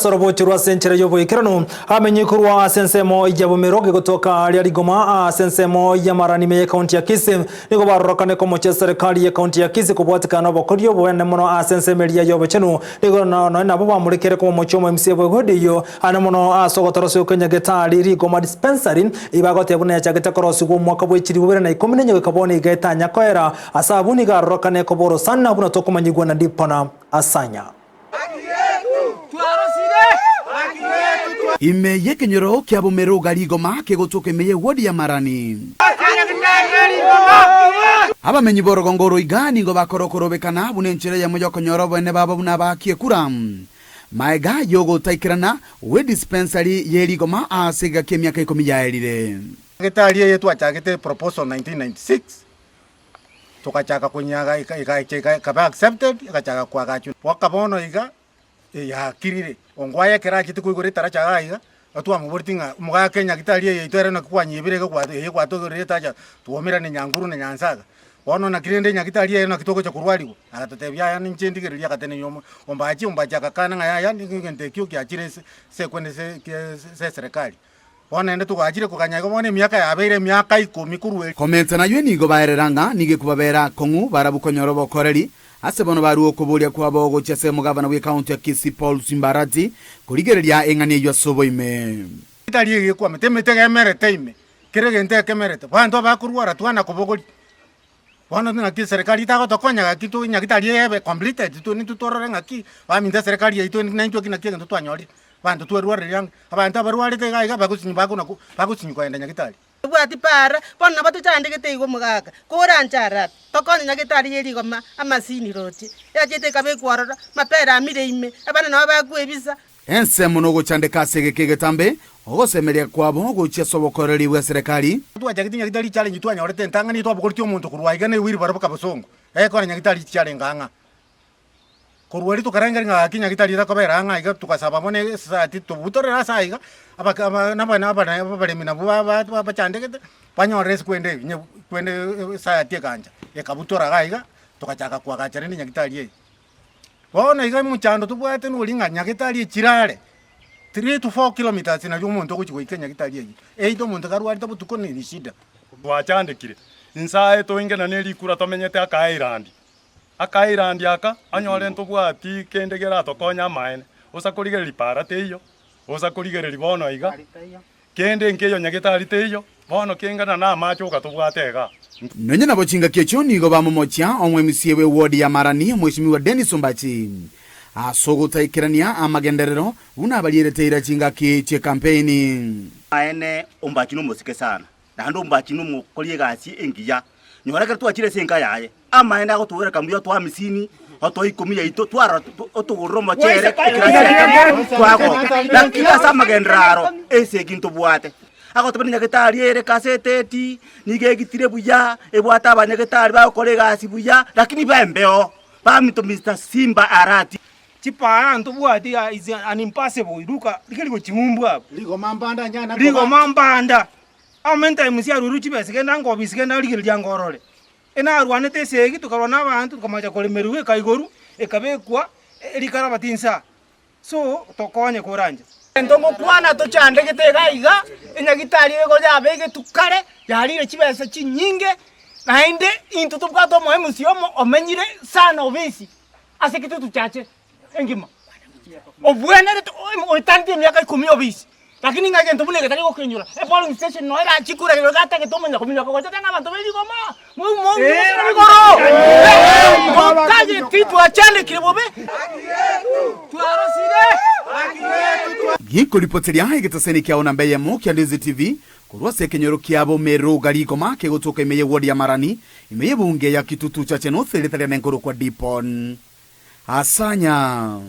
ase orobochie rw'ase enchera y'oboikeranu, amenye korwa ase ensemo ya Bomerogo egotoka aaria Rigoma ase ensemo y'Amarani ime y'Ekaunti ya Kisii. Nigo barorokane komochia eserekari y'Ekaunti ya Kisii kobwatikana nobokori obonene mono ase ensemo eria y'obochenu. Nigo nonya nabo bamorekere komomochia omo MCA bw'ewodi eyio ane mono ase ogotorosigwa kw'enyagetari Rigoma Dispensary eyio bagoteba buna yachagete korosigwa omwaka bwe chilifu bibere na ikomi na enye goika bono iga etanya koera. Ase abwo nigo arorokane koba orosana buna tokomanyigwa na Dipona Asanya. Ime y'ekenyoro kia Bomeroga rigoma kegotoka ime y'ewodi ya Marani. Abamenyi b'orogongo oro iga nigo bakora okorobekana buna enchera eyemo y'okonyora oboene babo buna abaaki ekura. Maega y'ogotaikerana gwe dispensary ye rigoma ase egeka ki'emiaka ikomi yaerire. Getari eye twachagete proposal 1996 Togachaka konyaga egacha ekaba accepted egachaka koagachwa mpaka bono iga yakirire. Ongwae ekero achete koigora etaracha iga iga, twamoboretie ng'a omogaka enyagitari eye yaito ere naki kwanyebire iga gwa eye gwatogerire etacha twaumerane Nyanguru na Nyansaga. Bono naki rende enyagitari eye naki togocha korwariwa? Agatotebia yaya ninche ndigererie agatenenia omo ombachi ombachi agakana ng'a yaya nigo egento ekio kiachire ase ase ekwende ase ase eserekari. Bono naende togachire koganya igo bono emiaka yabeire emiaka ikomi korwa erio. Komenta nayio nigo baerera ng'a nigo ekobabera akong'u barabwo konyora obokoreri, ase bono barue okoboria kwabo gochia ase omogavana bw'ekaunti ya Kisii Paul Simbarati korigereria eng'ana eyio ase oboime. Tari egekwamete, emete egemerete ime, kera egento ekemerete, abanto abakorwara twana kobogoria. Bono naki eserekari etagotokonya gaki to nyagitari ebe completed to nintwe torore ng'aki baminto eserekari yaito naintwe ki naki egento twanyorire. Abanto twerwareire ang'e, abanto abarwarete iga iga bagosinyu bakona ko bagosinyu kogenda nyagitari. Tobwati para, bono nabo tochandegete igo omogaka, koranche arabe, tokonye nyagitari ye rigoma amasini roche, yachete ekabekwa ororo, mapera amire ime, abana nabo bakwebisa. Ensemo nogochandeka ase egeka egetambe, ogosemeria kwabo gochia ase obokoreri bw'eserekari. Twachagete nyagitari challenge twanyorete entang'ani twabogoretie omonto korwa aiga ne wheelbarrow mpaka bosongo, ekore nyagitari chiarenge ang'a. Korwa erio tokarengereria ng'a gaki nyagitari etakobera ang'e aiga togasaba bono esociety tobutorere ase aiga, abake aba naba naba abaremi nabwo ba ba bachandegete, banyorere ase kwenda ebi kwenda esociety egancha, ekabutora iga aiga, togachaka koagacha rende nyagitari eye. Bono iga omochando tobwate noria ng'a nyagitari echire are, 3 to 4 kilometres nario omonto ogochia goika enyagitari eywo, either omonto karwarete botuko ne shida. Twachandekire, inse aye toingena ne rikura tomenyete aka island. Akairandi aka, onyore ntobwati kende keratokonye amaene, bosa korigereria para teiyo, bosa korigereria bono iga, kende nkeiyo nyagetari teiyo, bono kengana na amache oka tobwate igaa. Nonya nabo chingaki echio nigo bamomochia omwemisia bw'ewodi ya Marani, Omweshimiwa Dennis Ombachi, ase ogotaikerania amagenderero buna abarierete eira chingaki chi'ekampeini. Amaene, Ombachi nomosike sana, naende Ombachi nomokori egasi engiya. Nyora ekero twachire ase enka yaye, amaene agotwogereka mbuya otoa amisini, otoa ikomi yaito, twarora otogorere omochere ekero ase twagoka. Lakini ase amagenderero aro, esegi ntobwate. Agoteba nyagetari ere kaseteti, nigo egitire buya, ebwate abanyagetari bagokora egasi buya, lakini bembeo, baminto Mister Simba Arati. Chipara ntobwati iga is an impassable, ruka rigeria goching'umbwa abwo. Rigoma mbanda nyana koba. Rigoma mbanda. Amo time chiarurwe chibesa genda nkobisi genda rigereria nkorore. Enarwanete esegi tokarwana na abanto tokamanya koremerwa ekaigorwa ekabekwa rikarabati insaa. So tokonye koranche. Egento ngokwana tochandegete iga iga, enyagitari eye igo yabegetwe kare, yarire chibesa chinyinge, naende intwe tobwate omoemusi omo omenyire sana obisi ase kitutu chache engima. Obwenerete oetaneti emiaka ikomi obisi, lakini ng'a egento buna eke tari gokenyora, epolling station noyo erachie kura igo gatagete omanya kominyoka gocha ng'a abanto be rigoma igoro totageti twachandekire bobe twarosire. Gikoripoteria egetaseni kiao namba eyemo kia Ndizi TV korwa ase ekenyoro kiabo Meruga Rigoma kegotoka ime ye ward ya Marani ime y'ebunge ya Kitutu Chache North erieta riane nkorokwa Dipon Asanya.